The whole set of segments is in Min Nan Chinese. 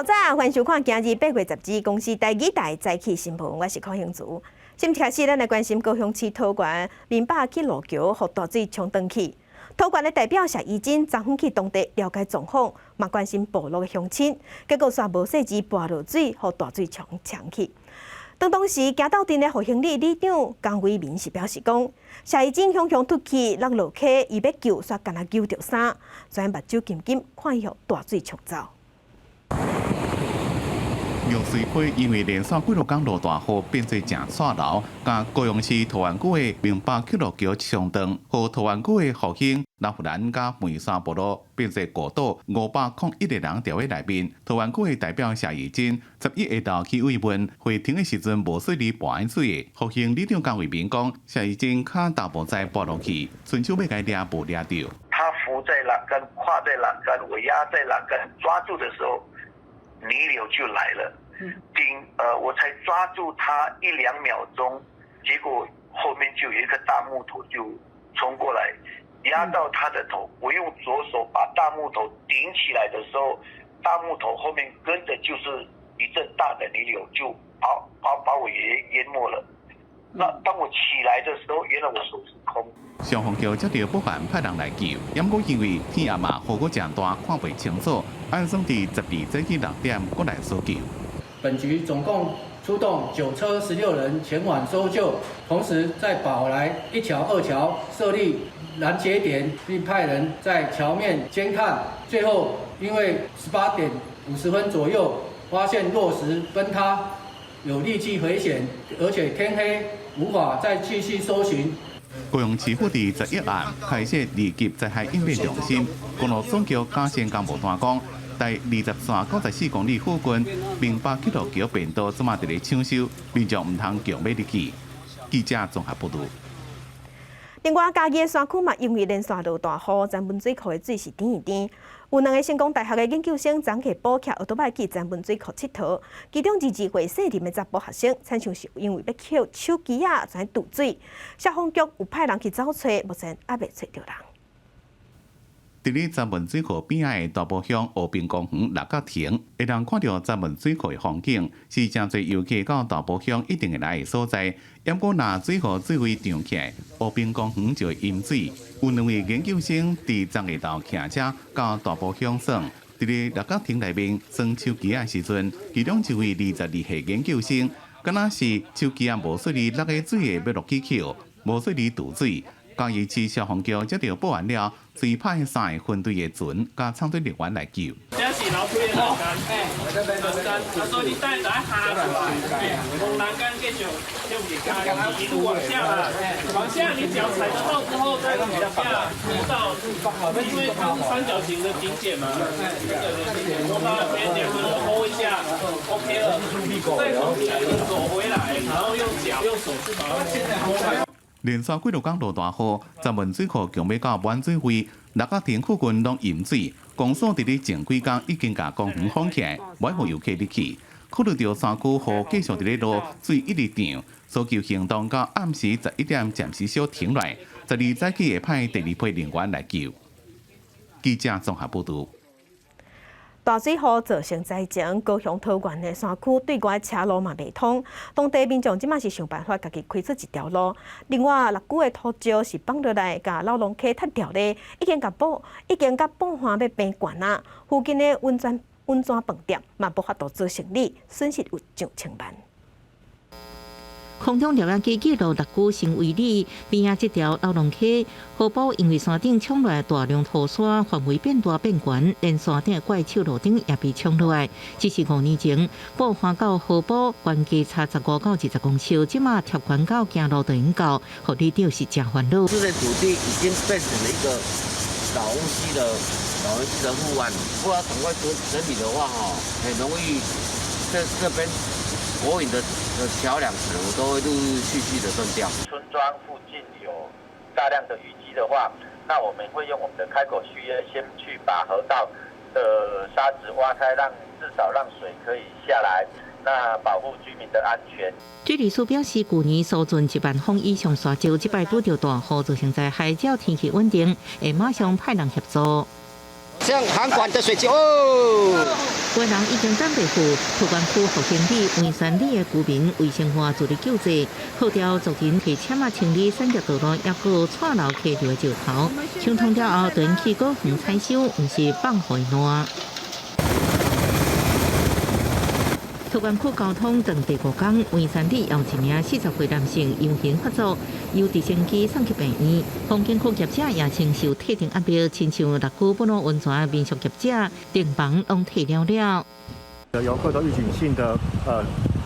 早，歡迎收看今日8月12公視台語台早起新聞，我是柯興祖。先開始，咱來關心高雄市桃園明霸去路橋予大水沖斷去。桃園的代表謝宜真昨昏去當地了解狀況，嘛關心部落的鄉親，結果煞無細緻跋落水，予大水沖沖去。當當時行鬥陣的復興里里長江偉民是表示講，謝宜真雄雄突起落落溪，伊欲救，煞干焦揪著衫，全目睭金金看伊予大水沖走。玉穗溪因為連續幾落工落大雨，變做誠掣流，共高雄市桃園區的明霸去路橋沖斷，予桃園區的復興、南湖蘭佮梅山部落變做孤島，501個人佇咧內面。桃園區的代表謝宜真11下晝去慰問，回程的時陣無細膩跋水的。復興里長江偉民講，謝宜真跤踏無知跋落去，伸手欲共伊掠無掠著。他扶在欄杆，跨在欄杆，我壓在欄杆，抓住的時候，泥流就來了，頂，我才抓住他一兩秒鐘，結果後面就有一個大木頭就衝過來，壓到他的頭。我用左手把大木頭頂起來的時候，大木頭後面跟着就是一陣大的泥流，就把我也淹沒了。那當我起來的時候，原來我手是空。消防局接著報案派人來救，毋過因為天暗嘛，雨閣誠大，看袂清楚，按算佇12早起6點閣來搜救。本局總共出動9車16人前往搜救，同時在寶來一橋、二橋設立攔截點，並派人在橋面監看。最後，因為18點50分左右發現落石崩塌，有立即危險，而且天黑，無法再繼續搜尋。高雄市府佇11暗開設二級災害應變中心，公路總局嘉善工務段講，在23線94公里附近，明霸去路橋便道這馬佇咧搶修，民眾毋通強欲入去。記者綜合報導。另外，嘉義的山區嘛，因為連續落大雨，曾文水庫的水是甜甜。有兩个成功大學的研究生，昨下晡騎奧多擺去曾文水庫𨑨迌，其中22歲姓林的查埔學生，親像是因為欲抾手機仔，才墜水。消防局有派人去走揣，目前猶未揣著人。佇咧曾文水庫邊仔的大埔鄉和平公園六角亭，會當看著曾文水庫的風景，是誠濟遊客到大埔鄉一定會來的所在。毋過，若水庫水位漲起來，和平公園就會淹水。有兩位研究生佇昨下晝騎車到大埔鄉耍，佇咧六角亭內面耍手機仔時陣，其中一位22歲研究生，敢若是手機仔無細膩落佇水下欲落去抾，無細膩墜水。嘉義市消防局接著報案了，隨派三个分隊的船佮倉隊人員來救。這是樓梯的欄杆，欄杆，啊，所以你等下下出來，從欄杆繼續用力一路往下嘛，往下你腳踩得到之後再往下摸到，因為它是三角形的頂點嘛，三角形的頂點摸到那邊兩個人 hold 一下，OK 了，再從底走回來，然後用腳用手去把它摸開。連續幾落工落大雨，曾文水庫強欲到滿水位，六角亭附近攏淹水。公所佇咧前幾工已經共公園封起來，袂予遊客入去。考慮著山區雨繼續佇咧落，水一直漲，搜救行動到暗時11點暫時小停落來。12早起會派第二批人員來救。記者綜合報導。大水雨造成災情，高雄桃園的山區對外車路嘛袂通，當地民眾這馬是想辦法家己開出一條路。另外，六龜的土石是放落來，共荖濃溪塞牢咧，已經共寶岸欲變懸啊！附近的溫泉溫泉飯店嘛無法度做生意，損失有上千萬。空中攝影機記錄六龜新圍里邊仔這條荖濃溪，河波因為山頂沖落來大量土沙，範圍變大變懸，連山頂的怪手路頂也被沖落來。這是5年前，寶岸到河埔懸低差15到20公尺，這馬貼懸到行路就會到，予里長是誠煩惱。這些土地已經變成了一個老屋區的護岸，如果要趕快整整理的話，吼，很容易這邊國營的橋梁可能都會陸陸續續的斷掉。村莊附近有大量的淤積的話，那我們會用我們的開口蓄堰，先去把河道的沙子挖開，讓至少讓水可以下來，那保護居民的安全。水利署表示，舊年疏浚1萬方以上沙石，這擺拄著大雨造成災害，只要天氣穩定，會馬上派人協助。像涵管的水就哦。有人已經等袂赴，桃園區復興里、文山里的居民衛生員助力救濟，號召族人提籤仔清理產業道路，抑閣蔡流溪流的石頭，清通了後，轉去果園採收，毋是放予伊爛。桃園區交通斷第五工，文山里有一名40歲男性陽性發作，由直升機送去病院。風景區業者也承受特定壓力，親像六龜本澳溫泉的民宿業者，訂房攏退了了。遊客都預警性的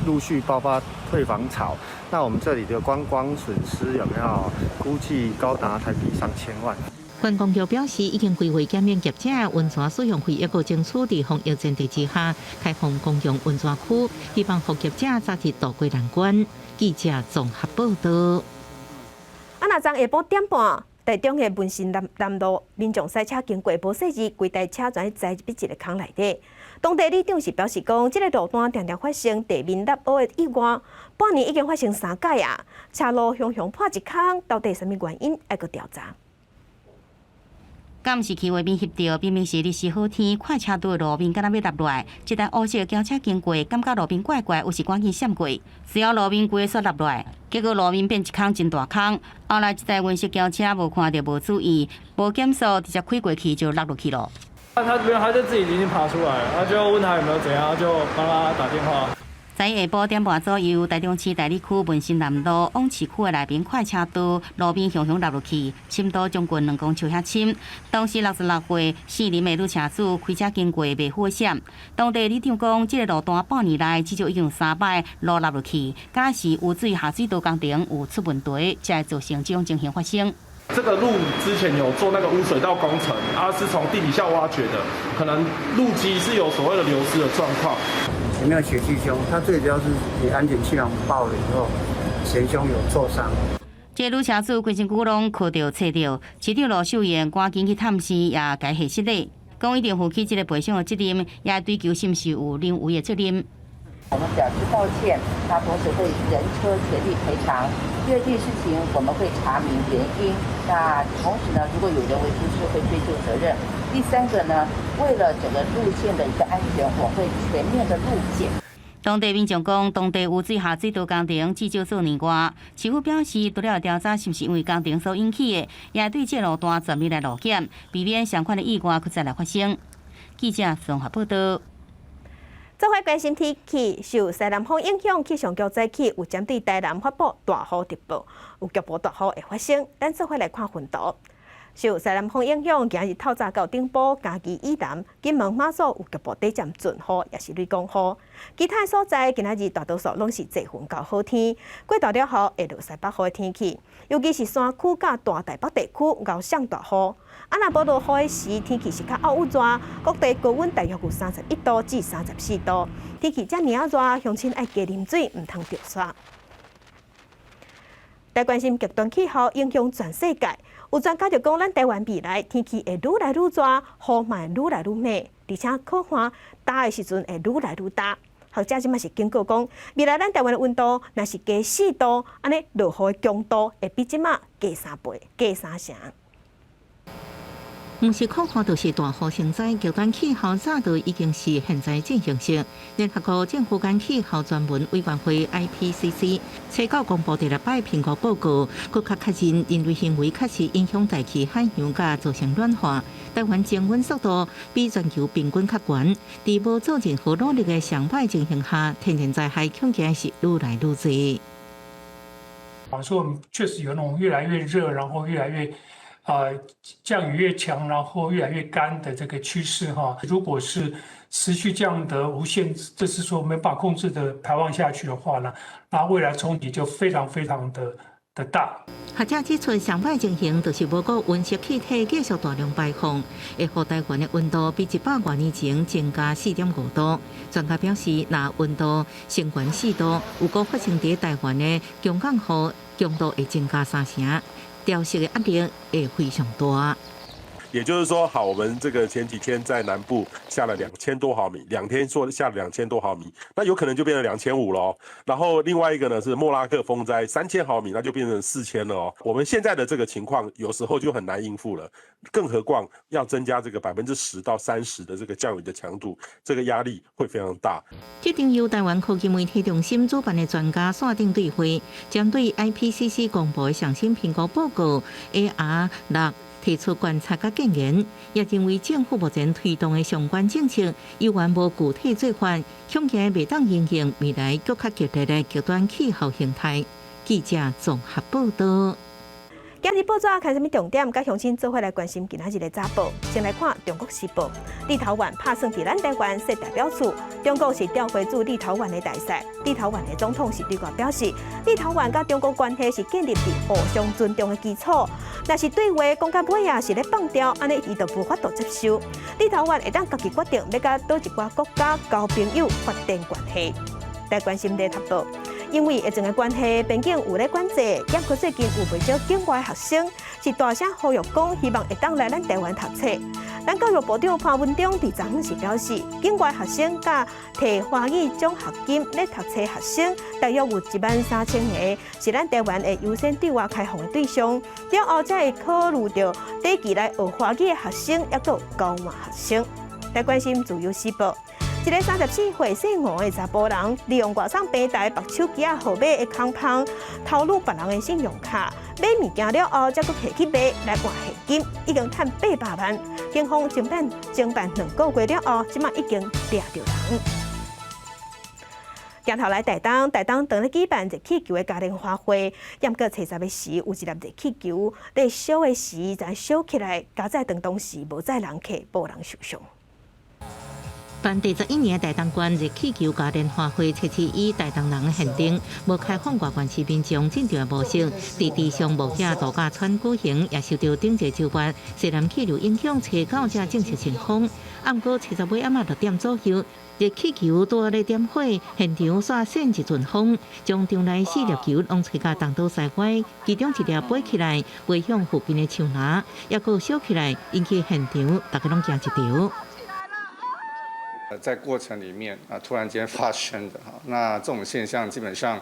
陸續爆發退房潮，那我們這裡的觀光損失有沒有估計高達台幣上千萬？觀光局表示，已經規劃減免業者溫泉使用費，抑閣爭取佇防疫前提之下，開放公共溫泉區，希望予業者早日渡過難關。記者綜合報道。啊，若昨下晡點半，台中的文心南路民眾賽車經過，無細緻，規台車全栽入一个坑內底。當地里長是表示講，這个路段常常發生地面凹凹的意外，半年已經發生3擺啊，車路雄雄破一坑，到底啥物原因？愛閣調查。敢毋是去畫面翕著，明明是日時好天，快車道的路面敢若欲落來，一台烏色的轎車經過，感覺路面怪怪，有時趕緊閃過，隨後路面規个煞落來，結果路面變一空真大空。後來一台銀色轎車無看著無注意，無減速，直接開過去就落落去咯。他沒有，他就自己已經爬出來了，他就問他有沒有怎樣，就幫他打電話。在下晡點半左右，台中市大里區文心南路往市區的內邊快車道路面雄雄落落去，深度將近2公尺遐深。當時66歲姓林的女車主開車經過，袂赴閃。當地里長講，這个路段半年內至少已經有3擺路落落去，敢是污水下水道工程有出問題，才會造成這種情形發生。這個路之前有做那個污水道工程，啊，是從地底下挖掘的，可能路基是有所謂的流失的狀況。前面血氣胸，它最主要是你安全氣囊爆了以後，前胸有挫傷。這個女車主規身軀攏磕著、切著，市長羅秀燕趕緊去探視，也共下失禮，講一定負起這个賠償的責任，也追究是毋是有人為的責任。我們表示抱歉，那同時會人車全力賠償。第二件事情，我們會查明原因。那同時呢，如果有人為疏失，會追究責任。第三個呢，為了整個路線的一個安全，我會全面的路檢。當地民眾講，當地污水下水道工程至少做年外，市府表示，除了調查是毋是因為工程所引起的，也對這路段全面來路檢，避免相款的意外閣再來發生。記者綜合報道。做伙關心天氣，受西南風影響，氣象局早起有針對台南發布大雨特報，有局部大雨會發生。咱做伙來看雲圖。受西南風影響，今日透早到頂埔、嘉義以南、金門、馬祖有局部短暫陣雨，抑是雷公雨。其他所在今仔日大多數攏是濟雲到好天，過晝了後會落西北雨的天氣，尤其是山區佮大台北地區𠢕上大雨。啊，若無落雨的時，天氣是較漚熱，各地高溫大約有31度至34度。天氣遮爾仔熱，鄉親愛加啉水，毋通著沙。來關心極端氣候影響全世界，有專家就講，咱台灣未來天氣會愈來愈熱，雨嘛會愈來愈猛，而且苦旱焦的時陣會愈來愈焦。學者這馬是警告講，未來咱台灣的溫度若是加4度，按呢落雨的強度會比這馬加3倍、加3成。毋是苦旱，就是大雨成災。極端氣候早就已經是現在進行式。聯合國政府間氣候專門委員會 IPCC 初九公布第六擺評估報告，閣較確認人類行為確實影響大氣海洋，佮造成暖化。台灣增溫速度比全球平均較懸。佇無做任何努力的上歹情形下，天然災害恐驚是愈來愈濟。說我們確實有那種越來越熱，然後越來越降雨越強，然後越來越乾的這個趨勢哈。如果是持續這樣的無限，就是說沒辦法控制的排放下去的話呢，那未來衝擊就非常非常的大。學者指出，上歹情形就是無顧溫室氣體繼續大量排放，會予台灣的溫度比100多年前增加4.5度。專家表示，若溫度升懸4度，有過發生佇台灣的強降雨強度會增加3成。調適的壓力會非常大。也就是說，好，我們這個前幾天在南部下了2000多毫米，2天說下了2000多毫米，那有可能就變成2500咯。然後另外一個呢是莫拉克風災3000毫米，那就變成4000了哦。我們現在的這個情況有時候就很難應付了，更何況要增加這個10%到30%的這個降雨的強度，這個壓力會非常大。這場由台灣科技媒體中心主辦的專家線頂對話，針對 IPCC 公布的上新評估報告 AR6提出觀察佮建言，也認為政府目前推動的相關政策猶原無具體做法，恐驚袂當因應未來閣較激烈的極端氣候形態。記者綜合報道。今日報紙看啥物重點？佮鄉親做伙來關心今仔日的早報。先來看《中國時報》，立陶宛拍算佇咱台灣設代表處，中國是調回駐立陶宛的大使。立陶宛的總統是對外表示，立陶宛佮中國關係是建立佇互相尊重的基礎。若是對話講到尾啊是咧放刁，按呢伊就無法度接受。立陶宛會當家己決定欲佮佗一寡國家交朋友、發展關係。來關心聯合報。因為疫情的關係，邊境有咧管制，猶閣最近有袂少境外學生是大聲呼籲講，希望會當來咱台灣讀冊。咱教育部長潘文忠佇昨昏時表示，境外學生佮提華語獎學金咧讀冊學生，大約有1萬3千個，是咱台灣會優先對外開放的對象。了後才會考慮著短期來學華語的學生，猶閣有交換學生。來關心自由時報。一个34歲姓吳的查埔人，利用外送平台縛手機仔號碼的空縫，偷擄別人的信用卡，買物件了後，才閣提去賣來換現金，已經趁800萬。警方偵辦2個月了後，這馬已經掠著人。鏡頭來台東，台東當咧舉辦熱氣球的嘉年華會，毋過初十的時，有一粒熱氣球咧燒的時，才燒起來，佳哉當時無載人客，無人受傷。辦第11年台東縣熱氣球嘉年華會，測試以台東人限定，無開放外縣市民眾進場的模式，佇池上冒險度假村舉行，也受著頂個週末西南氣流影響，初九才正式升風。毋過初十尾暗仔6點左右，熱氣球拄仔咧點火，現場煞扇一陣風，將場內四粒球攏吹甲東倒西歪，其中一粒飛起來，飛向附近的樹林，猶閣燒起來，引起現場大家攏驚一趒。在過程裡面啊，突然間發生的哈，那這種現象基本上，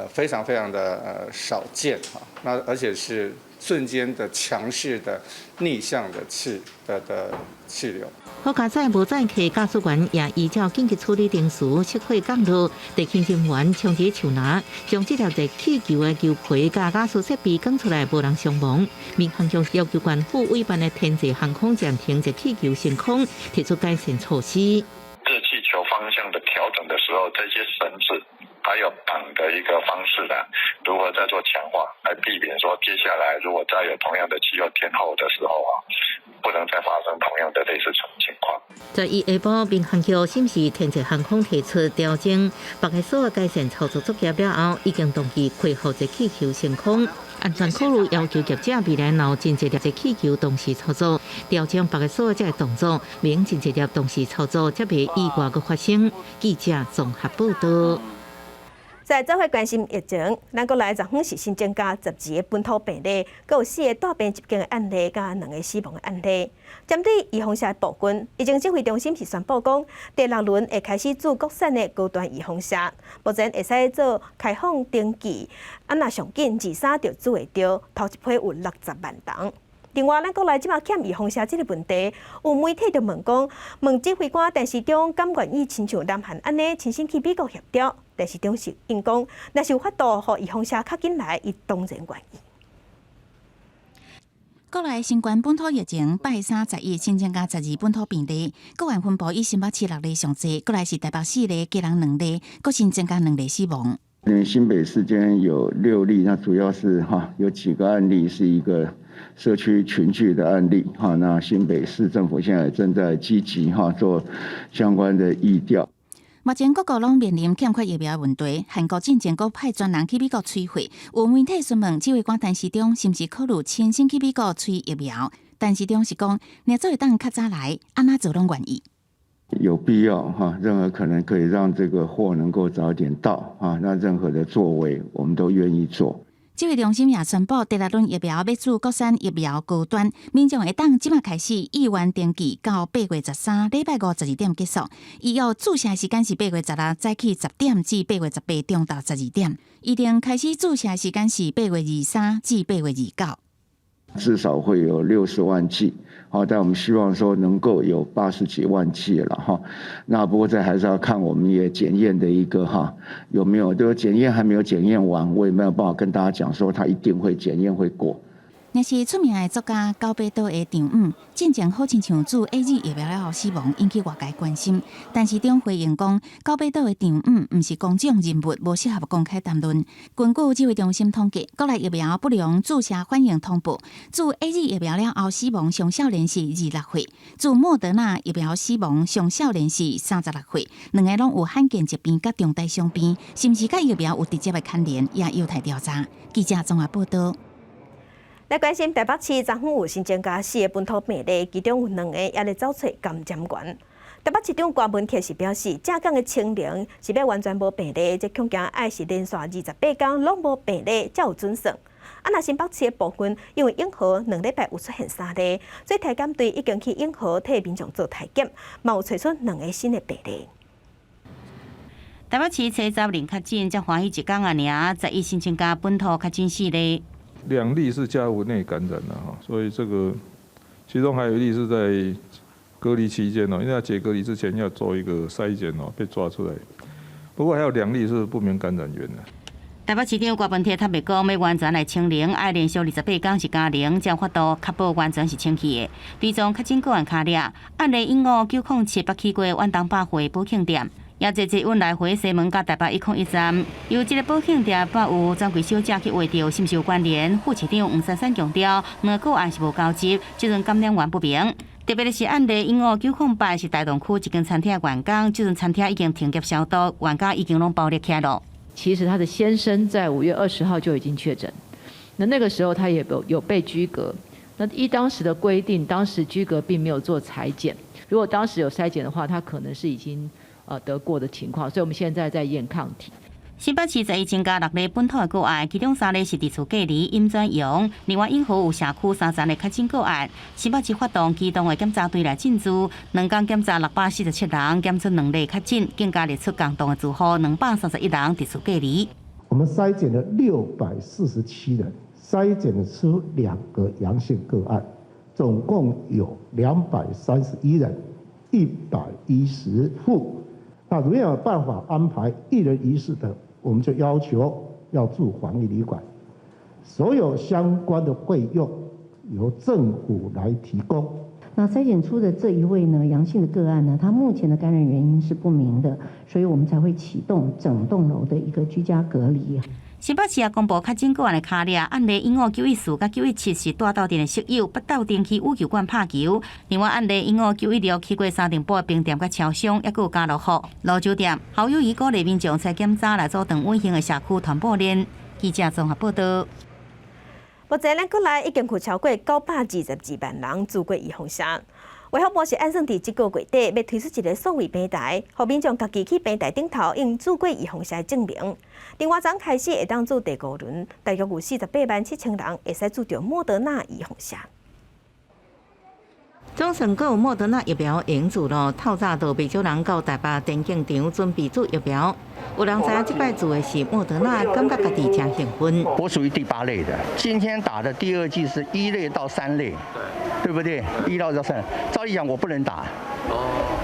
非常非常的少見哈，那而且是瞬間的強勢的逆向的氣流。好佳哉無載客駕駛員也依照緊急處理程序熄火降落，地勤人員衝佇樹林，將這粒熱氣球的球皮佮瓦斯設備扛出來，無人傷亡。民航局要求縣府委辦的天際航空暫停熱氣球升空，提出改善措施。熱氣球方向的調整的時候，這些繩子還有綁的一個方式呢，如何再做強化，來避免說接下來如果再有同樣的氣候天候的時候啊，不能再發生同樣的類似情況。11下晡，民航局審視天際航空提出調整縛個索改善操作作業了後，已經同意恢復熱氣球升空。安全考慮要求業者未來若真濟粒熱氣球同時操作，調整縛個索這个動作，免真濟粒同時操作，才袂意外閣發生。記者綜合報道。在做伙關心疫情，咱國內昨昏是新增加12個本土病例，閣有四個帶病入境的案例，佮兩个死亡的案例。針對預防射的部分，疫情指揮中心是宣布講，第六輪會開始注國產的高端預防射，目前會使做開放登記，啊若上緊23就注會著，頭一批有60萬人。另外，咱國內這馬欠預防射這个問題，有媒體就問講，問指揮官陳時中敢願意親像南韓按呢親身去美國協調，陳時中是應講，若是有法度予預防射較緊來，伊當然願意。國內新冠本土疫情拜三十一新增加12本土病例，個案分布以新北市六例上濟，過來是台北四例，基隆兩例，閣新增加兩例死亡。因為新北市今天有六例，那主要是哈有幾個案例是一個社區群聚的案例，哈，那新北市政府現在正在積極哈做相關的疫調。目前各國攏面臨欠缺疫苗的問題，韓國進前閣派專人去美國催貨。有媒體詢問指揮官陳時中是毋是考慮親身去美國催疫苗，陳時中是講，若做會當較早來，按怎做攏願意。有必要哈，任何可能可以讓這個貨能夠早點到啊，那任何的作為，我們都願意做。指揮中心也宣布，第六輪疫苗欲注國產疫苗高端，民眾會當這馬開始意願登記，到8月13禮拜五12點結束。預約注射時間是8月16早起10點至8月18中晝12點。預定開始注射時間是8月23至8月29。至少會有60萬劑，好，但我們希望說能夠有80幾萬劑了哈。那不過這還是要看我們也檢驗的一個哈有沒有，這個檢驗還沒有檢驗完，我也沒有辦法跟大家講說他一定會檢驗會過。若是出名的作家九把刀的丈母，進前好親像注 AZ 疫苗了後死亡，引起外界關心。陳時中回應講，九把刀的丈母毋是公眾人物，無適合公開談論。根據指揮中心統計，國內疫苗不良注射反應通報，注 AZ 疫苗了後死亡上少年是26歲，注莫德納疫苗死亡上少年是36歲，兩个攏有罕見疾病佮重大傷病，是毋是佮疫苗有直接的牽連，也有待調查。記者綜合報道。來關心台北市昨昏有新增加四个本土病例，其中有兩个猶咧走揣感染源。台北市長柯文哲是表示，正港的清零是欲完全無病例，這恐驚愛是連續28天攏無病例才有準算。啊，若新北市的部分，因為永和2禮拜有出現三例，所以體檢隊已經去永和替民眾做體檢，嘛有揣出兩个新的病例。台北市初十零確診，才歡喜一工仔爾，11新增加本土確診四例。兩例是家屋內感染的哈，所以這個其中還有一例是在隔離期間哦，因為要解隔離之前要做一個篩檢哦，被抓出來。不過還有兩例是不明感染源的。台北市長柯文哲坦白講，欲完全來清零，愛連續28天是加零，才有法度確保完全是清去的。追蹤確診個案卡列，案例15907捌去過遠東百貨寶慶店。也坐捷運來回西門佮台北101站，由這个寶慶店佮有專櫃小姐去畫著，是毋是有關聯？副市長黃珊珊強調，兩个個案是無交集，這陣感染源不明。特別的是案例15908是大同區一間餐廳的員工，這陣餐廳已經停業消毒，員工已經攏包入起來囉。其實他的先生在5月20號就已經確診，那那個時候他也有被居隔。那依當時的規定，當時居隔並沒有做採檢，如果當時有篩檢的話，他可能是已經得過的情況，所以我們現在在驗抗體。新北市十一增加六例本土的個案，其中三例是佇厝隔離陰轉陽，另外永和有社區三層的確診個案。新北市發動機動的檢查隊來進駐，2天檢查647人，檢出兩例確診，更加列出共同的住戶231人佇厝隔離。我們篩檢了647人，篩檢出2個陽性個案，總共有231人，110戶。那沒有辦法安排一人一室的，我們就要求要住防疫旅館，所有相關的費用由政府來提供。那篩檢出的這一位呢陽性的個案呢，他目前的感染原因是不明的，所以我們才會啟動整棟樓的一個居家隔離。新北市也公布確診個案的卡列，案例15914佮917是蹛鬥陣的室友，捌鬥陣去羽球館拍球。另外案例15916去過三重埔的冰店佮超商，抑閣有家樂福、蘆洲店。侯友宜鼓勵民眾採檢查來阻斷隱形的社區傳播鏈。記者綜合報道。目前咱國內已經有超過922萬人注過預防射。衛福部是按算佇這個月底，欲推出一个數位平台，予民眾家己去平台頂頭用注過預防射證明。另外，昨開始會當注第五輪，大約有48萬7千人會使注著莫德納預防射。總算閣有莫德納疫苗會用注囉，透早就袂少人到台北田徑場準備注疫苗。有人知影這擺注的是莫德納，感覺家己誠興奮。我屬於第八類的，今天打的第二劑是1類到3類，對不對？1到3，照理講我不能打。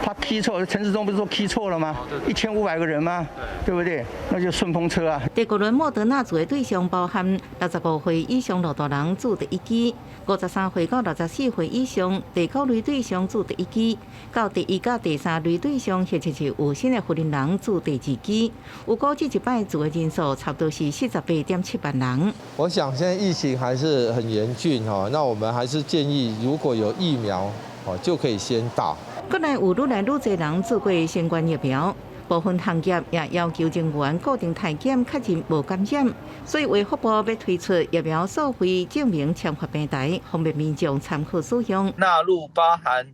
他批錯，陳時中不是說批錯了嗎？1500個人嗎？對不對？那就順風車啊。第五輪莫德納注的對象包含65歲以上老大人注第一劑，53歲到64歲以上第九類對象注第一劑，到第一佮第三類對象或者是有新的婦人人注第二劑。有估計這擺注的人數差不多是48.7萬人。我想現在疫情還是很嚴峻哈，那我們還是建議如果有疫苗哦，就可以先打。國內有愈來愈濟人注過新冠疫苗，部分行業也要求人員固定體檢確認無感染，所以衛福部欲推出疫苗數位證明簽發平台，方便民眾參考使用。納入包含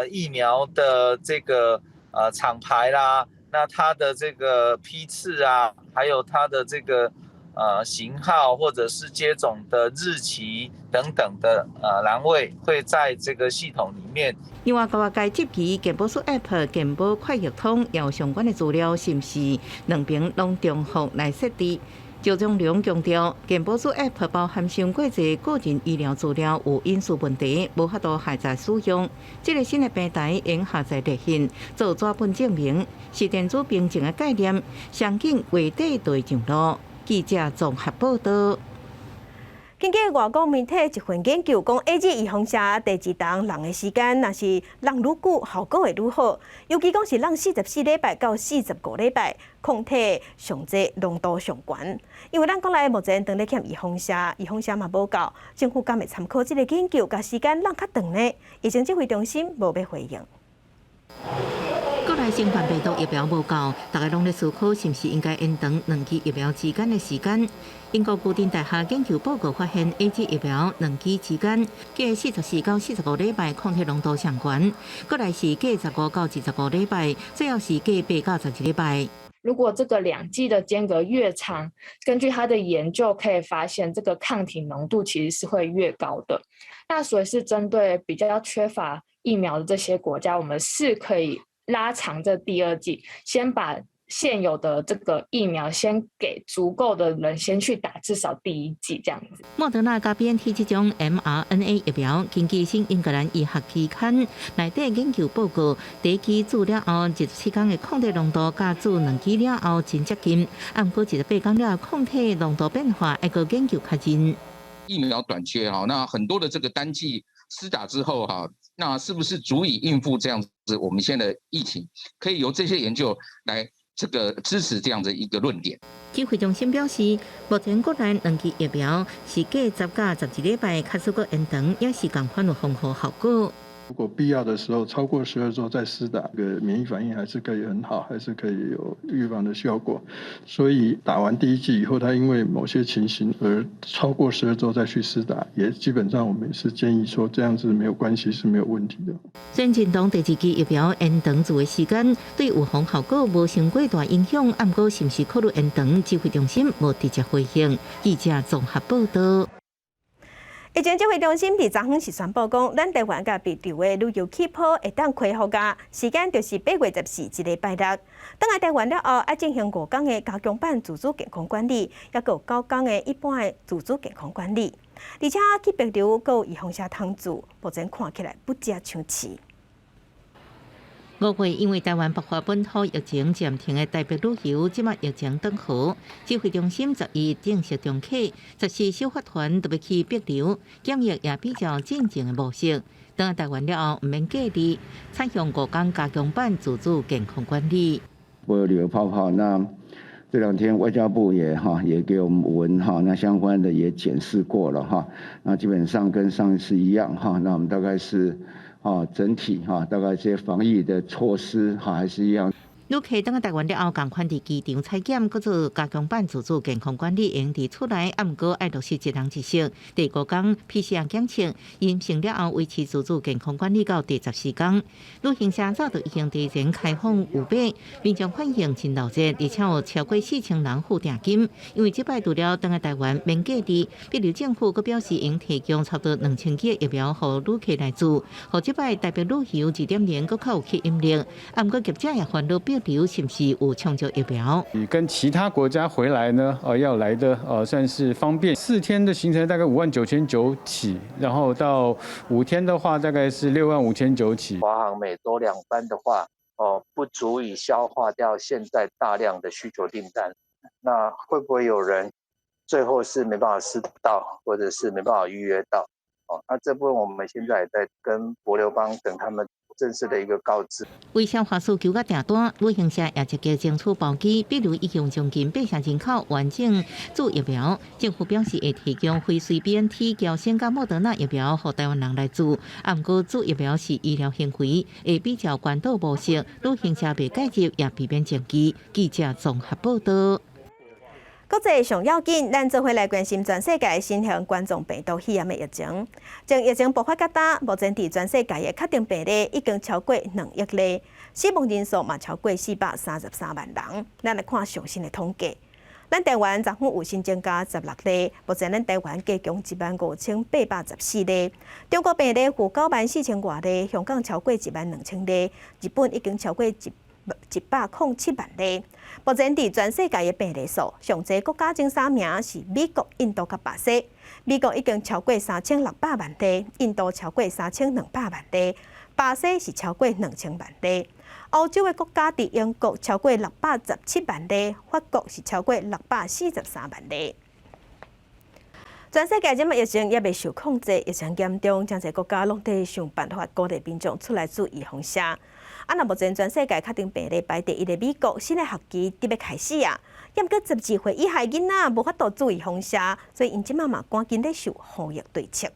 疫苗的這個廠牌啦，那它的這個批次啊，還有它的這個型號或者是接種的日期等等的欄位，會在這個系統裡面。另外，國外接起健保署 App 健保快易通有相關的資料，是毋是兩邊攏重複來設置？趙忠良強調，健保署 App 包含傷過濟個人醫療資料有隱私問題，無法度下載使用。這個新的平台用下載熱線做紙本證明，是電子憑證的概念，上緊月底就會上路。記者綜合報道。根據外國媒體一份研究講，AZ 預防射第二針搦的時間，若是搦愈久，效果會愈好。尤其講是搦44禮拜到45禮拜，抗體上濟濃度上懸。因為咱國內目前當咧欠預防射，預防射嘛無夠，政府敢會參考這個研究，共時間搦較長呢？疫情指揮中心無欲回應。國內新冠病毒疫苗無夠，大家攏咧思考是毋是應該延長兩劑疫苗之間的時間。英國牛津大學研究報告發現，AZ 疫苗兩劑之間隔44到45禮拜抗體濃度上懸，過來是隔15到25禮拜，最後是隔8到12禮拜。如果這個兩劑的間隔越長，根據他的研究可以發現，這個抗體濃度其實是會越高的。那所以是針對比較缺乏疫苗的這些國家，我們是可以拉長這第二劑，先把現有的這個疫苗先給足夠的人先去打，至少第一劑這樣子。莫德納佮 BNT 這種 mRNA 疫苗，根據新英格蘭醫學期刊內底研究報告，第一劑注了後27天的抗體濃度，佮注兩劑了後真接近，毋過28天了後抗體濃度變化，愛閣研究確認。疫苗短缺哈，那很多的這個單劑施打之後哈，那是不是足以應付這樣子我們現在的疫情？可以由這些研究來這個支持這樣的一個論點。指揮中心表示，目前國內兩劑疫苗是隔10到12禮拜，假使閣延長，也是仝款有防護效果。如果必要的時候超過12週再施打，個免疫反應還是可以很好，還是可以有預防的效果。所以打完第一劑以後，他因為某些情形而超過12週再去施打，也基本上我們是建議說這樣子沒有關係，是沒有問題的。雖然當第二劑疫苗延長注的時間對預防效果無傷過大影響，毋過是毋是考慮延長，指揮中心無直接回應。記者綜合報道。疫情指揮中心佇昨昏是宣布講，咱台灣佮帛琉的旅遊氣泡會當恢復矣，時間就是8月14這禮拜六。轉來台灣了後，愛進行五天的加強版自主健康管理，抑閣有9天的一般的自主健康管理。而且去帛琉閣有預防射通注，目前看起來不只搶市。五月因為台灣爆發本土疫情暫停的台帛旅遊，這馬疫情轉好，指揮中心11正式重啟，14首發團就欲去帛琉，檢疫也比較進前的模式。轉來台灣了後，毋免隔離，採用五天加強版自主健康管理。旅遊泡泡，那這兩天外交部也哈也給我們文哈，那相關的也檢視過了哈，那基本上跟上一次一樣哈，那我們大概是。啊，整體哈，大概這些防疫的措施哈，還是一樣。旅客轉來台灣了後，仝款佇機場採檢，閣做加強版自主健康管理，會用佇厝內，毋過愛落實一人一室。第五天 PCR 檢測陰性了後，維持自主健康管理到第14天。旅行社早就已經提前開放預買，民眾反應真熱熱，而且有超過4000人付訂金。因為這擺除了轉來台灣免隔離，帛琉政府閣表示會提供差不多2000劑疫苗予旅客來注，予這擺台帛旅遊2.0閣較有吸引力。毋過業者也煩惱帛琉是毋是有充足疫苗？跟其他國家回來呢，要來的算是方便。4天的行程大概5.99萬起，然後到5天的話大概是6.59萬起。華航每周兩班的話，哦，不足以消化掉現在大量的需求訂單。那會不會有人最後是沒辦法試到，或者是沒辦法預約到？哦，那這部分我們現在也在跟帛琉方等他們正式的一個告知。為消化需求佮訂單，旅行社也積極爭取包機，比如已經將近8成人口完整注疫苗。政府表示會提供輝瑞、BNT、嬌生佮莫德納疫苗，予台灣人來注。毋過注疫苗是醫療行為，會比照關島模式，旅行社袂介入，也避免爭議。記者綜合報道。國際上要緊，咱做伙來關心全世界新型冠狀病毒肺炎的疫情。從疫情爆發到今，目前佇全世界的確診病例已經超過2億例，死亡人數嘛超過433萬人。咱來看上新的統計，咱台灣昨昏有新增加16例，目前咱台灣加強15,814例。中國病例有94,000外例，香港超過12,000例，日本已經超過107萬例。目前佇全世界的病例數，上濟國家前三名是美國、印度佮巴西。美國已經超過3600萬例，印度超過3200萬例，巴西是超過2000萬例。歐洲的國家佇英國超過617萬例，法國是超過643萬例。全世界這擺疫情猶未受控制，疫情嚴重，真濟國家攏佇想辦法鼓勵民眾出來注預防射。啊，若目前全世界確診病例排第一的美國，新的學期佇欲開始啊，猶毋過12歲以下囡仔無法度注預防射，所以𪜶這馬嘛趕緊咧想防疫對策。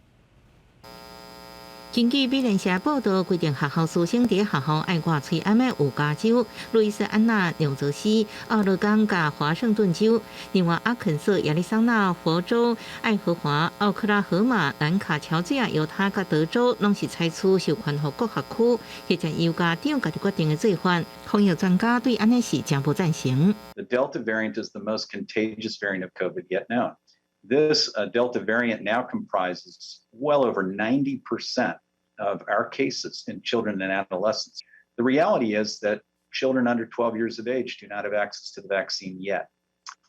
根據美聯社報道，規定學校師生佇學校愛掛喙罨的有加州、路易斯安那、紐澤西、奧勒岡佮華盛頓州，另外阿肯色、亞利桑那、佛州、愛荷華、奧克拉荷馬、南卡、喬治亞、猶他佮德州，攏是採取授權予各學區或者由家長家己決定的做法。防疫專家對按呢是誠無贊成。 The Delta variant is the most contagious variant of COVID yet known. This Delta variant now comprises well over 90% of our cases in children and adolescents. The reality is that children under 12 years of age do not have access to the vaccine yet.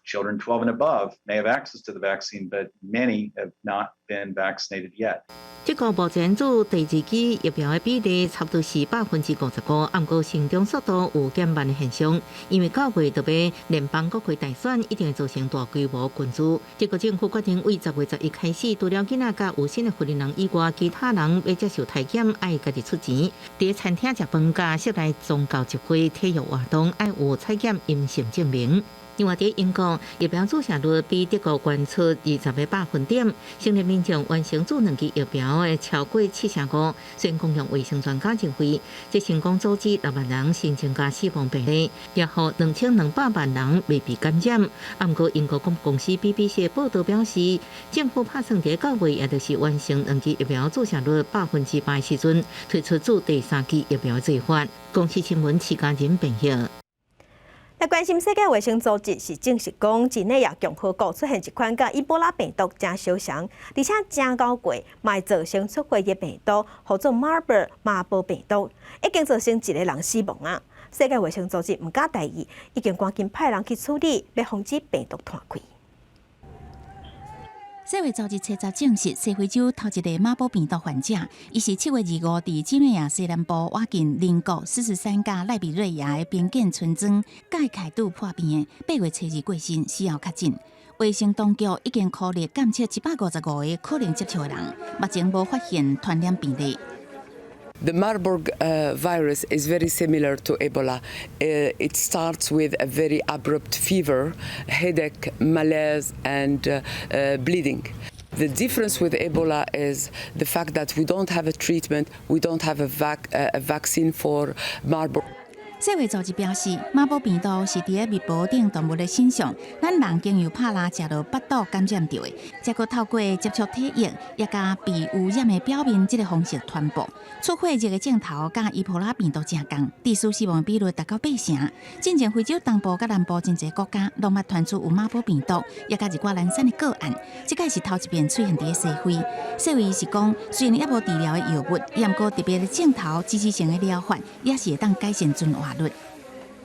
Children 12 and above may have access to the vaccine, but many have not been vaccinated yet. 這個目前注第二劑疫苗的比例差不多是55%，毋過成長速度有減慢的現象。因為9月就欲聯邦國會大選，一定會造成大規模群聚。德國政府決定為10月11開始，除了囡仔佮有身的婦人以外，其他人欲接受體檢，愛家己出錢。佇餐廳食飯佮室內宗教集會、體育活動，愛有採檢陰性證明。另外，佇英國疫苗注射率比德國懸出20個百分點，成年民眾完成注兩劑疫苗的超過75%。雖然公共衛生專家認為，這成功阻止6萬人新增加死亡病例，也予2200萬人未被感染。毋過，英國廣播公司 BBC 報道表示，政府拍算佇9月，也就是完成兩劑疫苗注射率8%時陣，推出注第三劑疫苗計劃。公視新聞徐家仁編譯。來關心世界衛生組織是證實講，幾內亞共和國出現一款佮伊波拉病毒誠相像，而且誠𠢕過，嘛會造成出血的病毒，號做馬爾馬波病毒，已經造成一個人死亡啊！世界衛生組織毋敢大意，已經趕緊派人去處理，欲防止病毒傳開。世衛組織初十證實，西非洲頭一例馬波病毒患者，伊是7月25佇幾內亞西南部倚近鄰國獅子山佮賴比瑞亞的邊境村莊蓋凱杜破病的，8月初2過身，死後確診。衛生當局已經孤立監測155個可能接觸的人，目前無發現傳染病例。 The Marburg virus is very similar to Ebola. It starts with a very abrupt fever, headache, malaise, and bleeding. The difference with Ebola is the fact that we don't have a treatment, we don't have a vaccine for Marburg. 世衛組織表示，馬波病毒是佇咧密婆等動物的身上，咱人經由拍蜊食落腹肚感染著的，再閣透過接觸體液，也佮被污染的表面這个方式傳播。出血熱的症頭佮伊波拉病毒誠仝，致死死亡比率達到8成。進前非洲東部佮南部真濟國家攏捌傳出有馬波病毒，也佮日掛難產的個案，這擺是頭一遍出現佇咧西非。世衛是講，雖然猶無治療的藥物，也毋過特別的症頭支持性的療法，也是會當改善存活率。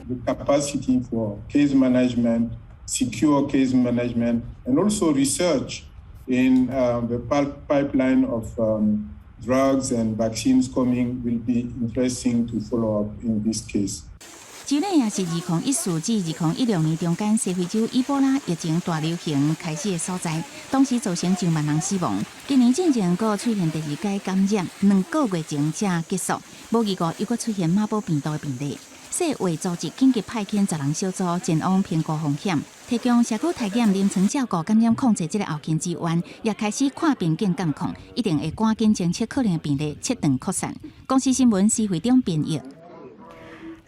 The capacity for case management, secure case management, and also research in the pipeline of drugs and vaccines coming will be interesting to follow up in this case. 幾內亞是2014至2016年中間西非洲伊波拉疫情大流行開始的所在，當時造成上萬人死亡。今年進前閣出現第二擺感染，2個月前才結束，無意外又閣出現馬波病毒的病例。世衛組織緊急派遣十人小組前往評估風險，提供社區體檢、臨床照顧、感染控制這个後勤資源，也開始跨邊境監控，一定會趕緊偵測可能的病例，切斷擴散。公視新聞施惠中編譯。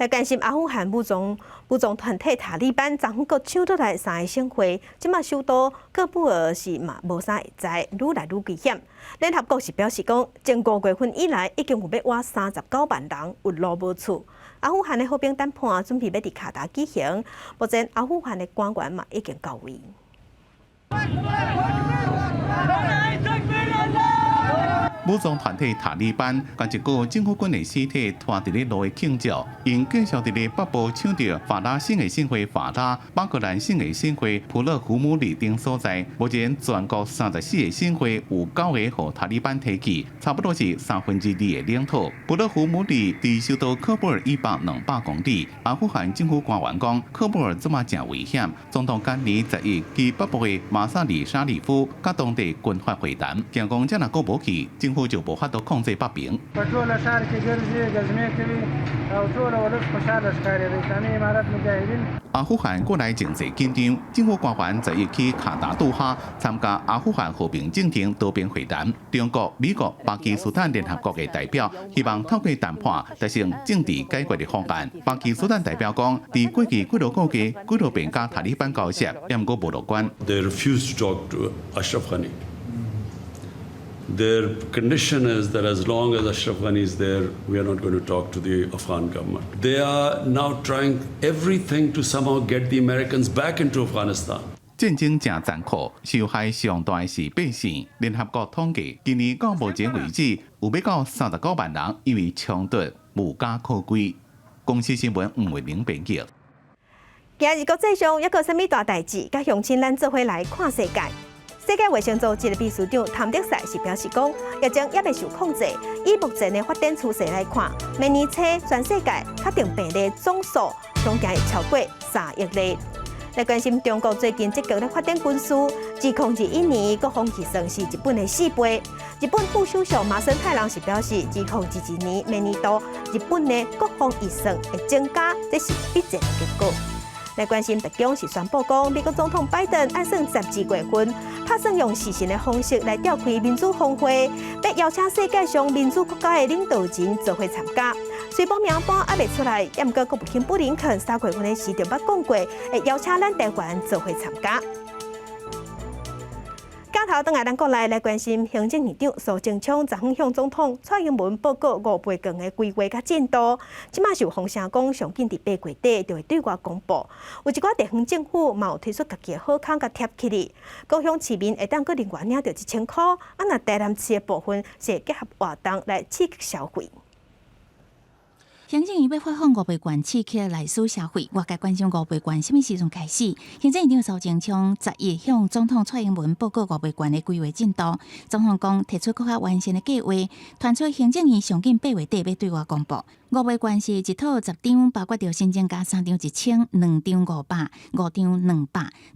來關心阿富汗武裝團體塔利班，昨昏閣搶落來三个省會，這馬首都喀布爾是嘛無啥會知，愈來愈危險。聯合國是表示講，從五月份以來，已經有欲倚39萬人有路無厝。阿富汗的和平談判準備欲佇卡達舉行，目前阿富汗的官員嘛已經到位。武裝團體塔利班共一個政府軍的屍體拖佇咧路的慶祝，𪜶繼續佇咧北部搶著法拉省的省會法拉、巴格蘭省的省會普勒胡姆里等所在。目前全國34個省會有9個予塔利班提去，差不多是2/3的領土。普勒胡姆里佇首都喀布爾以北200公里。阿富汗政府官員講，喀布爾這馬誠危險。總統甘尼11去北部的馬薩里沙里夫，佮當地軍閥會談，驚講這若閣無去，政府就無法度控制北邊。阿富汗國內情勢緊張，政府官員11去卡達杜哈參加阿富汗和平進程多邊會談。中國、美國、巴基斯坦聯合國的代表希望透過談判達成政治解決的方案。巴基斯坦代表講，佇過去幾落個月，幾落遍佮塔利班交涉，毋過無樂觀。 They refuse to talk to Ashraf Ghani. Their condition is that as long as Ashraf Ghani is there, we are not going to talk to the Afghan government. They are now trying everything to somehow get the Americans back into Afghanistan. 戰爭誠殘酷，受害上大的是百姓。聯合國統計，今年到目前為止，有欲到39萬人因為衝突無家可歸。公視新聞吳偉明編輯。今日國際上猶閣啥物大代誌？佮鄉親咱做伙來看世界。世界衛生組織的秘書長譚德塞是表示講，疫情猶未受控制。以目前的發展趨勢來看，明年初全世界確定病例總數恐驚會超過3億例。來關心中國最近積極咧發展軍事，2021年國防預算是日本的4倍。日本副首相麻生太郎是表示，2022年明年度日本的國防預算會增加，這是必然的結果。來關心白宮是宣布講，美國總統拜登按算12月份，拍算用視訊的方式來召開民主峰會，欲邀請世界上民主國家的領導人做伙參加。雖報名單猶未出來，毋過國務卿布林肯3月份的時就捌講過，會邀請咱台灣做伙參加。鏡頭轉來咱國內來關心行政院長蘇貞昌昨昏向總統蔡英文報告五倍券的規劃佮進度，這馬是有風聲講上緊佇8月底就會對外公布。有一寡地方政府嘛有推出家己的好康佮貼起來，高雄市民會當閣另外領著1000箍，啊若台南市的部分是會結合活動來刺激消費。行政院欲發放五倍券刺激內需消費，外界關心五倍券啥物時陣開始？行政院長蘇貞昌11向總統蔡英文報告五倍券的規劃進度。總統講提出閣較完善的計劃，傳出行政院上緊8月底欲對外公布。五倍券是一套10張，包括著新增加3張1000、2張500、5張200，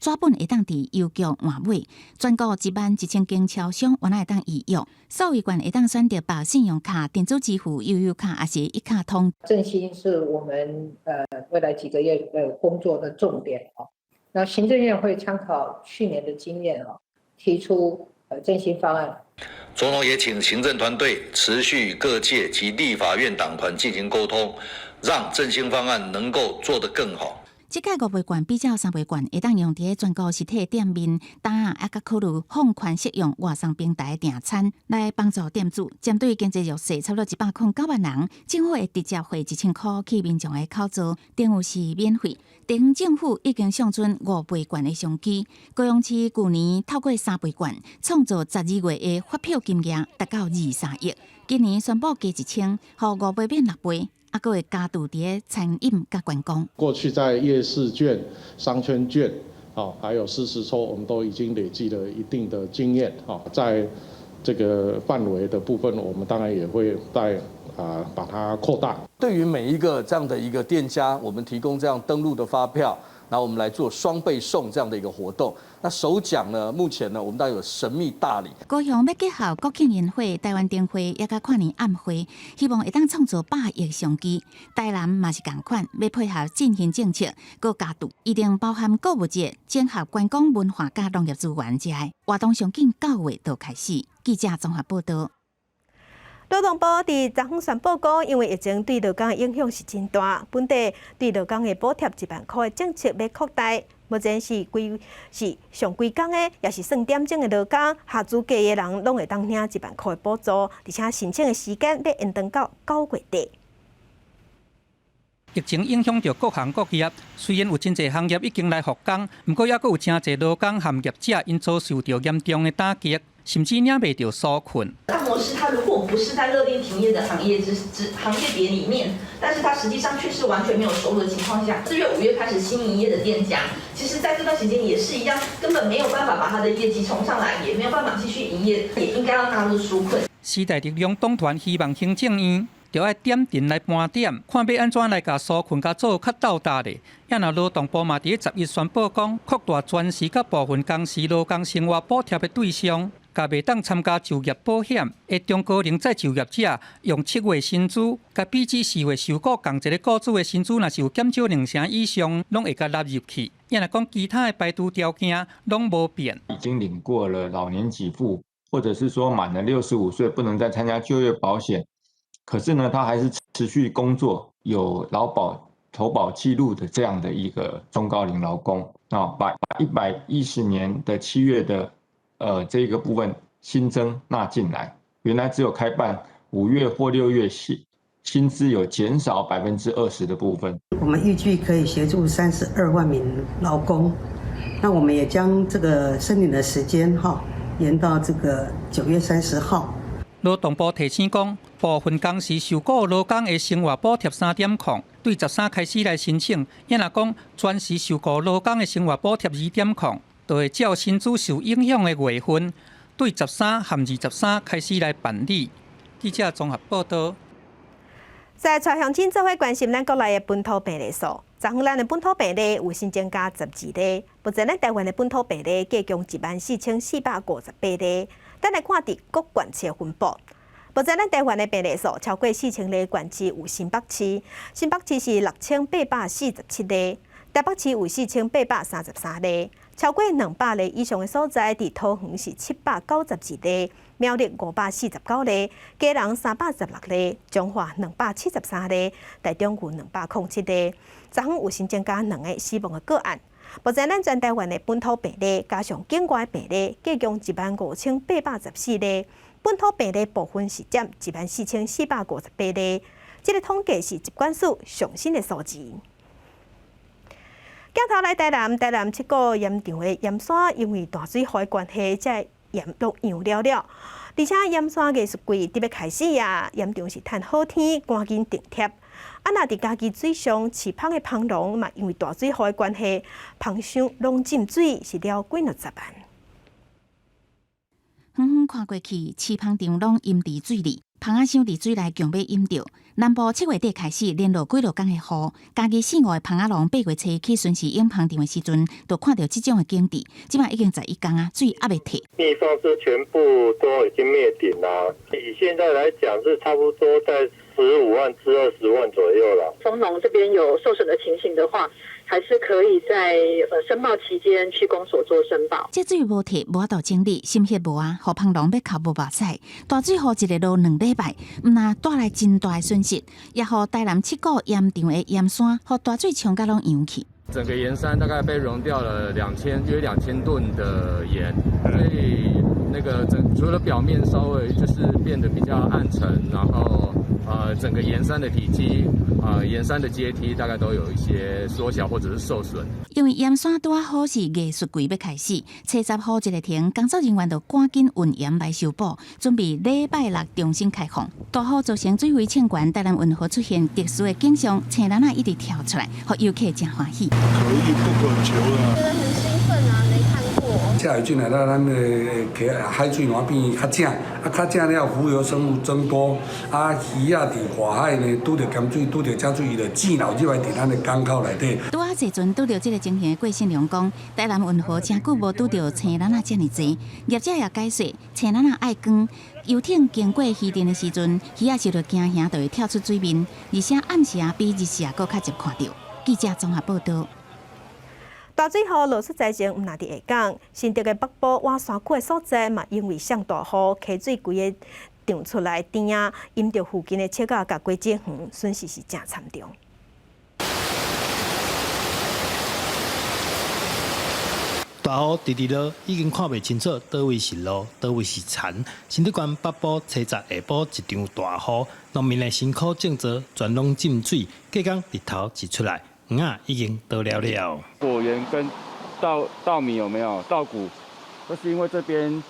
紙本會當佇郵局換買。全國1萬1千間超商原來會當預約。數位券會當選擇綁信用卡、電子支付、悠遊卡，抑是一卡通。振興是我們未來幾個月的工作的重點哦。那行政院會參考去年的經驗哦，提出振興方案。總統也請行政團隊持續與各界及立法院黨團進行溝通，讓振興方案能夠做得更好。這屆五倍券比較三倍券，會當用佇全國實體店面，當啊，猶閣考慮放寬適用外送平台訂餐，來幫助店主。針對經濟弱勢，差不多109萬人，政府會直接匯1000箍去民眾的口座，等於是免費。地方政府已經上陣五倍券的商機。高雄市舊年透過三倍券創造12月的發票金額達到23億，今年宣布加1000，予五倍變六倍。啊，閣會加注佇咧餐飲佮觀光。過去在夜市券、商圈券，哦，還有適時抽，我們都已經累積了一定的經驗，哦，在這個範圍的部分，我們當然也會再啊把它擴大。對於每一個這樣的一個店家，我們提供這樣登錄的發票，然後我們來做雙倍送這樣的一個活動。那首獎呢，目前呢，我們當然有神秘大禮。高雄欲結合國慶煙火、台灣燈會，抑佮跨年晚會，希望會當創造100億商機。台南嘛是仝款，欲配合振興政策，閣加注，一定包含購物節、整合觀光文化佮農業資源這活動上緊9月就開始。記者綜合報道。勞動部佇昨昏宣布講，因為疫情對勞工的影響是真大，本地對勞工的補貼1萬箍的政策欲擴大。目前是規是上規工的，抑是算點鐘的勞工，合資格的人攏會當領1萬箍的補助，而且申請的時間欲延長到9月底。疫情影響著各行各業，雖然有真濟行業已經來復工，毋過猶閣有誠濟勞工和業者𪜶遭受著嚴重的打擊，甚至領袂著紓困。按摩師他如果不是在勒令停業的行業之之行業別裡面，但是他實際上卻是完全沒有收入的情況下，4月、5月開始新營業的店家，其實在這段時間也是一樣，根本沒有辦法把他的業績衝上來，也沒有辦法繼續營業，也應該要納入紓困。時代力量黨團希望行政院著愛點陣來盤點，看欲按怎來共紓困共做較鬥搭咧。也若勞動部嘛佇咧11宣布講，擴大全時佮部分工時勞工生活補貼的對象，共袂當參加就業保險的中高齡再就業者，用7月薪資，共比這4月受僱仝一个僱主的薪資，若是有減少兩成以上，攏會共納入去。也若講其他的排除條件攏無變。已經領過了老年給付，或者是說滿了65歲不能再參加就業保險，可是呢，他還是持續工作，有勞保投保記錄的這樣的一個中高齡勞工啊，把110年的7月的這個部分新增納進來，原來只有開辦5月或6月薪資有減少20%的部分。我們預計可以協助32萬名勞工，那我們也將這個申領的時間哈延到這個9月30號。勞動部提醒講，部分工時受僱勞工的生活補貼3.0，對13開始來申請；也若講全時受僱勞工的生活補貼2.0，就會照薪資受影響的月份，對13和23開始來辦理。記者綜合報道。在帶鄉親做伙關心咱國內的本土病例數，昨昏咱的本土病例有新增加12例，目前咱台灣的本土病例計共14,458例。咱來看佇各縣市分布，目前咱台灣的病例數超過4,000例縣市有新北市，新北市是6,847例，台北市有4,833例，超過200例以上的所在，佇桃園是792例，苗栗549例，基隆316例，彰化273例，台中有207例。昨昏有新增加兩个死亡的個案。目前咱全台灣的本土病例加上境外病例，計共15,814例。本土病例部分是佔14,458例。這个統計是疾管署上新的數字。鏡頭來台南，台南七股鹽場的鹽山，因為大水雨的關係，這鹽攏溶了了。而且鹽山藝術季佇欲開始啊，鹽場是趁好天，趕緊張貼。啊，若佇嘉義水上飼蜂的蜂農嘛，因為大水雨的關係，蜂箱攏浸水，是了幾若十萬。遠遠看過去，飼蜂場攏淹佇水裡，蜂仔箱佇水內強欲淹著。南部7月底開始連落幾落工的雨，嘉義四五的蜂仔農8月初去巡視養蜂場的時陣，就看著這種的景致。這擺已經11工啊，水猶未退。蜜蜂是全部都已經滅頂啦。以現在來講，是差不多在15萬至20萬左右了。蜂農這邊有受損的情形的話，還是可以在申報期間去公所做申報。這水無退，無法度整理，心血無啊，予蜂農欲哭無目屎。大水雨一个落2禮拜，毋但帶來真大的損失，也予台南七股鹽場的鹽山，予大水沖甲攏溶去。整個鹽山大概被溶掉了約2000噸的鹽，所以那個整除了表面稍微就是變得比較暗沉，然後整個鹽山的體積啊，鹽山的階梯大概都有一些縮小或者是受損。因為鹽山拄好是藝術季欲開始，初十雨一个停，工作人員就趕緊運鹽來修補，準備禮拜六重新開放。大雨造成水位衝懸，台南運河出現特殊的景象，青蜆仔一直跳出來，予遊客誠歡喜。可遇不可求啦。覺得很興奮啊，沒看過。下雨進來了，咱的海水湳變較正，啊較正了，浮游生物增多，啊魚仔佇外海呢，拄著鹹水，拄著這水，伊就濺流入來佇咱的港口內底。拄仔坐船拄著這个情形的郭信良講，台南運河誠久無拄著青蜆仔遮爾濟，業者也解說，青蜆仔愛光，遊艇經過漁陣的時陣，魚仔受著驚嚇就會跳出水面，而且暗時啊比日時啊閣較捷看著。記者綜合報道。大水雨落雪災情，毋但佇下港，新竹的北部倚山區的所在嘛，因為上大雨，溪水規个長出來甜仔，淹著附近的笑仔佮果子園，損失是誠慘重。大雨直直落，已經看袂清楚佗位是路，佗位是田。新竹縣北埔初十下晡一場大雨，農民的辛苦種植全攏浸水，隔工日頭一出來，園仔已經倒了了。果園跟稻米有沒有稻谷，都是因為這邊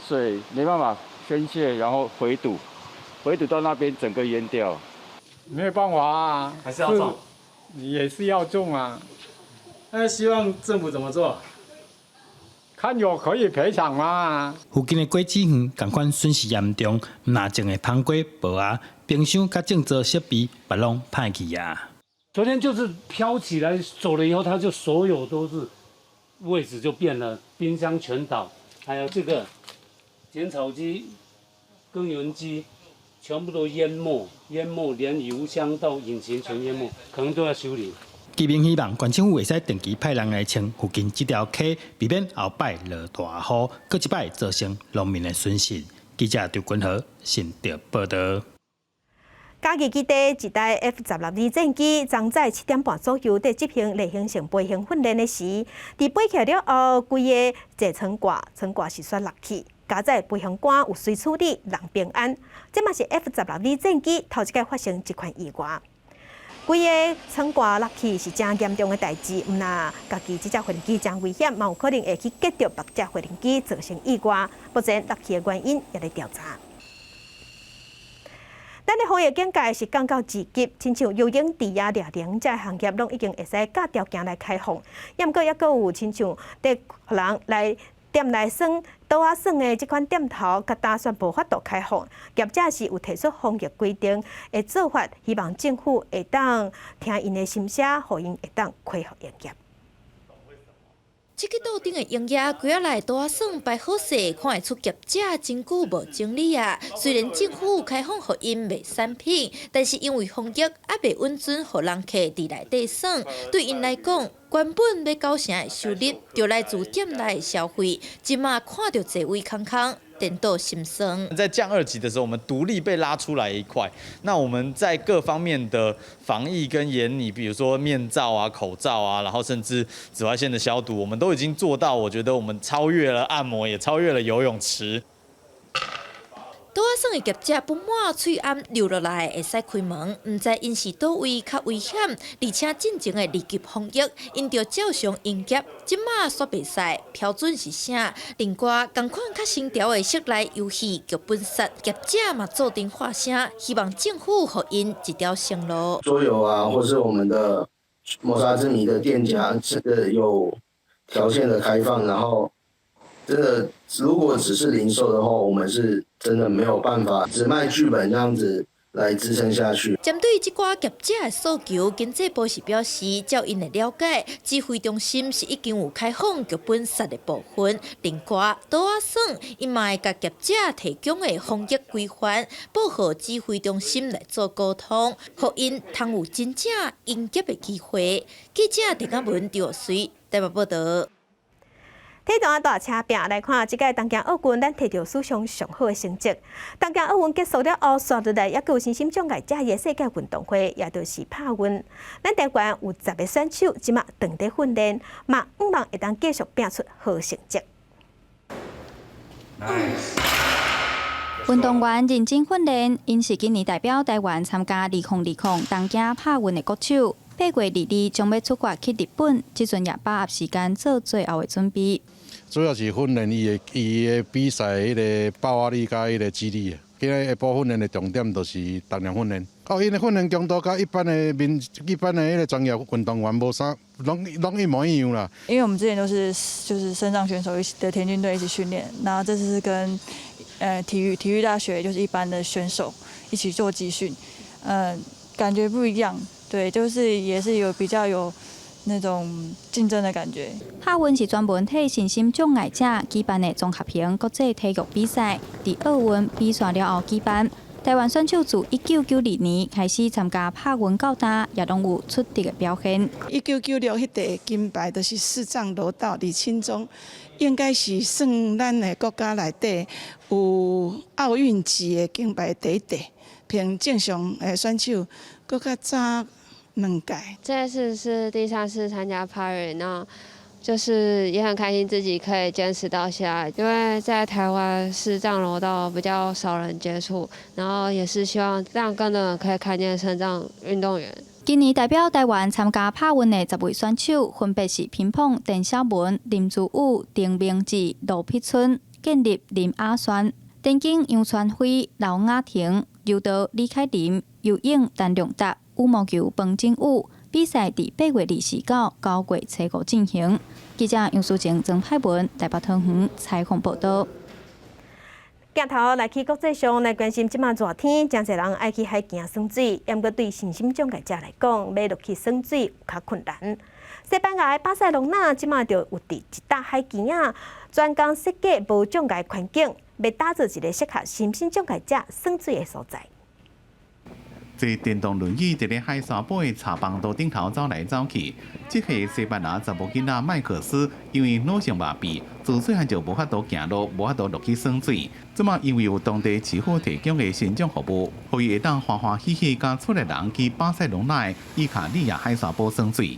水沒辦法宣洩，然後回堵，回堵到那邊整個淹掉。沒有辦法啊，還是要種，也是要種啊。那希望政府怎麼做？看有可以賠償嗎？附近的果子園仝款損失嚴重，毋但種的香瓜、脯仔、冰箱佮種植設備，嘛攏歹去啊。昨天就是飄起來走了以後，它就所有都是位置就變了，冰箱全倒，還有這個剪草機、耕耘機，全部都淹沒，淹沒連油箱到引擎全淹沒，可能都要修理。居民希望縣政府會使定期派人來清附近這條溪，避免後擺落大雨，閣一擺造成農民的損失。記者張君和新竹報導。嘉義基地一台 F-16V 戰機，昨早7點半左右佇執行例行性飛行訓練的時，佇飛起了後，規個座艙蓋艙蓋是煞落去，佳哉飛行官有隨處理，人平安。這嘛是 F-16V 戰機頭一擺發生這款意外。規个艙蓋落去是誠嚴重的代誌，毋但家己這隻飛機誠危險，嘛有可能會去擊著別隻飛機，造成意外。目前落去的原因也咧調查。咱的防疫警戒是降到二級，親像游泳池啊、掠龍這行業，攏已經會使佮條件來開放。猶毋過猶閣有親像佇予人來店內耍桌仔耍的這款店頭，佮打算無法度開放。業者是有提出防疫規定的做法，希望政府會當聽𪜶的心聲，予𪜶會當恢復營業。這个桌頂的營業櫃仔內桌仔耍擺好勢，看會出業者真久無整理啊。雖然政府開放予𪜶賣產品，但是因為防疫猶未允准予人客佇內底耍，對𪜶來講，原本欲九成的收入就來自店內的消費，這馬看著座位空空，顛倒心酸。在降二級的時候，我們獨立被拉出來一塊。那我們在各方面的防疫跟研擬，比如說面罩啊、口罩啊，然後甚至紫外線的消毒，我們都已經做到。我覺得我們超越了按摩，也超越了游泳池。桌仔耍的業者不滿喙罨留落來會使開門，毋知𪜶是佗位較危險，而且進前的二級防疫，𪜶著照常營業，這馬煞袂使，標準是啥？另外，仝款較新潮的室內遊戲劇本殺，業者嘛做陣發聲，希望政府予𪜶一條生路。桌遊啊，或是我們的謀殺之謎的店家，這個有條件的開放，然後真的如果只是零售的話，我們是真的沒有辦法只賣劇本這樣子來支撐下去。針對這寡業者的訴求，經濟部是表示，照𪜶的了解，指揮中心是已經有開放劇本殺的部分。另外，桌仔耍𪜶嘛會共業者提供的防疫規範，報予指揮中心來做溝通，予𪜶通有真正營業的機會。記者鄭嘉文、張水台北報導。體壇大車拼來看，這屆東京奧運咱摕著史上上好的成績。東京奧運結束了後，紲落來猶閣有身心障礙者的世界運動會，也就是帕運。咱台灣有10個選手，這馬轉佇訓練，嘛向望會當繼續拼出好成績。 Nice. 運動員認真訓練，𪜶是今年代表台灣參加2020東京帕運的國手。8月22將欲出發去日本，這陣也把握時間做最後的準備。主要是訓練伊的比賽彼个爆發力佮彼个肌力。今日下晡訓練的重點就是重量訓練。哦，𪜶的訓練強度佮一般的民一般的彼个專業運動員無啥，攏一模一樣啦。因為我們之前都是就是身障選手一起的田徑隊一起訓練，然後這次是跟體育大學就是一般的選手一起做集訓，感覺不一樣。對，就是也是有比較有那種競爭的感覺。帕運是專門替身心障礙者舉辦的綜合型國際體育比賽，佇奧運比賽了後舉辦。台灣選手自1992年開始參加帕運到今，也攏有出色的表現。 1996彼塊金牌就是視障柔道李清宗，應該是算咱的國家內底有奧運級的金牌第一塊。憑正常的選手，閣較早兩屆。這次是第三次參加帕運，那就是也很開心自己可以堅持到現在，因為在台灣視障柔道比較少人接觸，然後也是希望讓更多人可以看見身障運動員。今年代表台灣參加帕運的10位選手，分別是乒乓鄧小文、林珠武、丁明志、盧碧春、健力林亞璇、田徑楊傳輝、劉雅婷、柔道李凱琳、游泳陳亮達、羽毛球彭金武。比賽佇8月29、9月初5進行。記者楊淑靜、曾派文台北桃園採訪報導。鏡頭來去國際上來關心，這馬熱天，誠濟人愛去海墘耍水，毋過對身心障礙者來講，欲落去耍水有較困難。西班牙的巴塞隆納這馬就有佇一搭海墘仔，專工設計無障礙環境，欲打造一个適合身心障礙者耍水的所在。坐電動輪椅佇咧海沙埔的茶房道頂頭走來走去，這個西班牙查某囡仔麥克斯，因為腦性麻痹，自細漢就無法度行路，無法度落去耍水。這馬因為有當地市府提供的身障服務，予伊會當歡歡喜喜佮厝內人去巴塞隆納的伊卡利亞海沙埔耍水。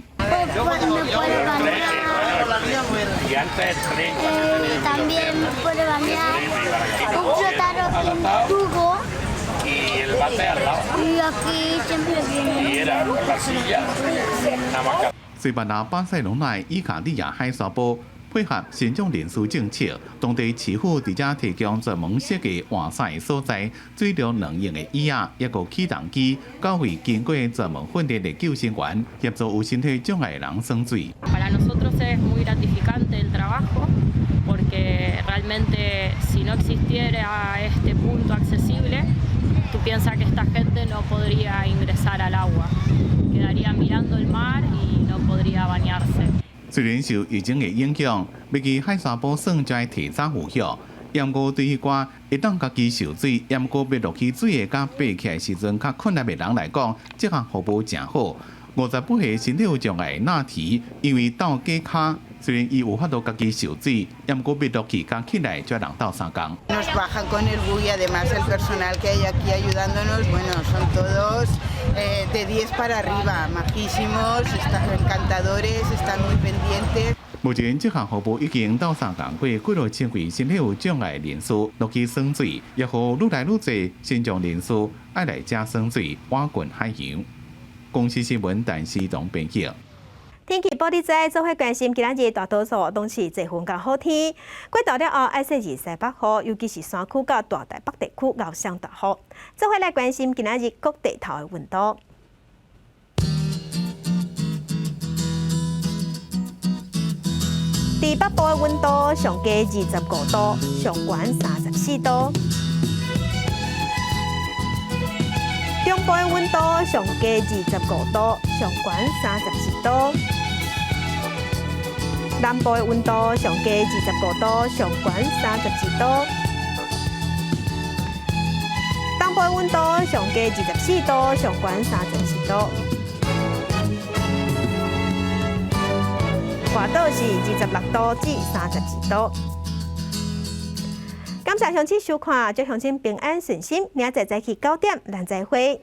西班牙巴塞隆納伊卡利亞海沙埔配合身障人士政策，當地市府佇遮提供專門設計換衫的所在、水陸兩用的椅仔，抑閣起重機，九位經過專門訓練的救生員協助有身體障礙的人耍水。 Para nosotros es muy gratificante el trabajo porque realmente si no existiera este punto accesible, tú piensas que esta gente no podría ingresar al agua, quedaría mirando el mar y no podría bañarse。雖然受疫情的影響，欲去海沙埔耍就愛提早預約。毋過對彼寡會當家己受水，毋過欲落去水下佮爬起來時陣較困難的人來講，這項服務誠好。58歲身體有障礙的納提，因為鬥假跤，雖然伊有法度家己受水，毋過欲落去佮起來就愛人鬥相共。 Nos bajan con el buggy, además el personal que hay aquí ayudándonos, bueno, son todos de 10 para arriba, majísimos, están encantadores, están muy pendientes。目前這項服務已經鬥相共過幾落千位身體有障礙人士落去耍水，也予愈來愈濟身障人士愛來遮耍水，倚近海洋。公視新聞陳思彤編輯。天氣報你知，做伙關心今仔日大多數攏是濟雲佮好天。過晝了後，愛細緻西北雨，尤其是山區佮大台北地區𠢕上大雨。做伙來關心今仔日各地頭的溫度。佇北部的溫度上低25度，上懸34度。中部的溫度上低25度，上懸31度。南部的溫度上低25度，上懸32度。東部的溫度上低24度，上懸34度。外島是26度至32度。感謝鄉親收看，祝鄉親平安順心。明仔載早起9點，咱再會。